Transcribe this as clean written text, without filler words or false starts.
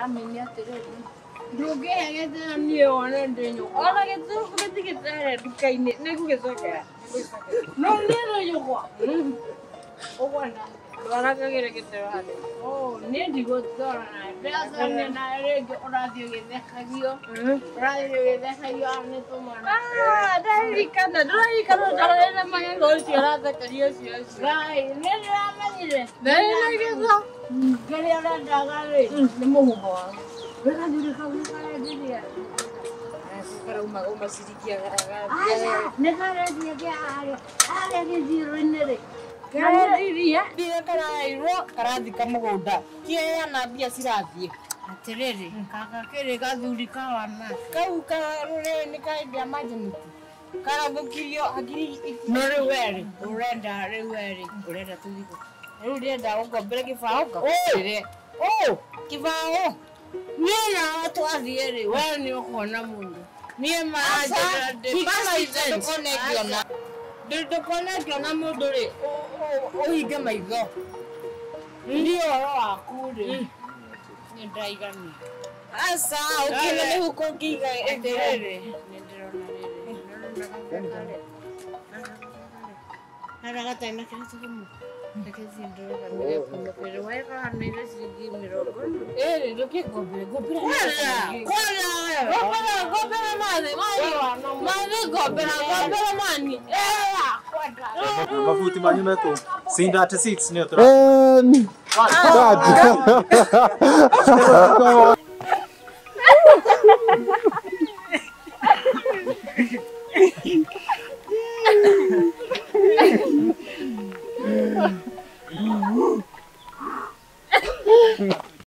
Ndĩramenya atĩrĩrĩ, ndũngĩhe gĩtĩo niĩ wone ndĩ nyũkwa. Ona gĩtĩo gĩtigĩtere nduka-inĩ nĩngũgĩcokera. No niĩ nĩ nyũkwa. Ũkwenda Ndwarakagĩre gĩtĩo harĩa. Oh, niĩ ndigũtwara nawe. Ndĩracemania nawe rĩngĩ ũrathiĩ ũgĩthekagio. Ũrathiĩ ũgĩthekagio nĩ tũmwana. Ah, ndaririkana, ndĩraririkana ndarorire magego ũcio ũrathekaria ũcio ũcio. Ngai, nĩ ndĩramenyire. Ndarĩ Kĩrĩa ũrendaga rĩ, nĩ mũhuko waku. Wĩgathuri kau nĩ karendirie. Karauma uma ciringi Aca, nĩ karendia kĩa harĩa. Harĩa gĩcigo-inĩ rĩ. Karendirie. Mbia karairwo karathika mũgũnda. Kĩeana mbia cirathiĩ. Atĩrĩrĩ, kaka kĩrĩ gathuri ka wana. Kau karũrĩ nĩ karendia manjaniti. Karathũkirio hakiri. No rĩu we rĩ, ũrenda rĩu we rĩ, ũrenda tũthiĩ kũ? Rĩu ndĩrenda gũkombera kĩbaũ ngakũrĩre. Oh, kĩbaũ. Niĩ nawe twathiĩ rĩ, we nĩ ũkuona mũndũ. Niĩ maranjĩra ndĩ Ndũkone ngĩona. Ndũkone ngĩona mũndũ rĩ, ũhinge maitho. Niĩ ũhoro waku rĩ, nĩ ndaigania. Aca, ũkĩona mĩhuko ũngĩiga Atĩrĩrĩ, nĩ ndĩrona rĩrĩ, ndĩrona gabebe karĩa gatarĩ na kĩratũ kĩmwe. Reke thiĩ ndore kana nĩgekũmũkĩra. Wekahanĩire ciringi 40. Ĩrĩ, ndũkĩngombere, ngombera. Kwara, kwara wewe. Ngombera, ngombera mathi, mathi. Mathi ngombera, ngombera mani. Mabuti manyu mekũ. Scene 36 nĩyo tũra. Dad.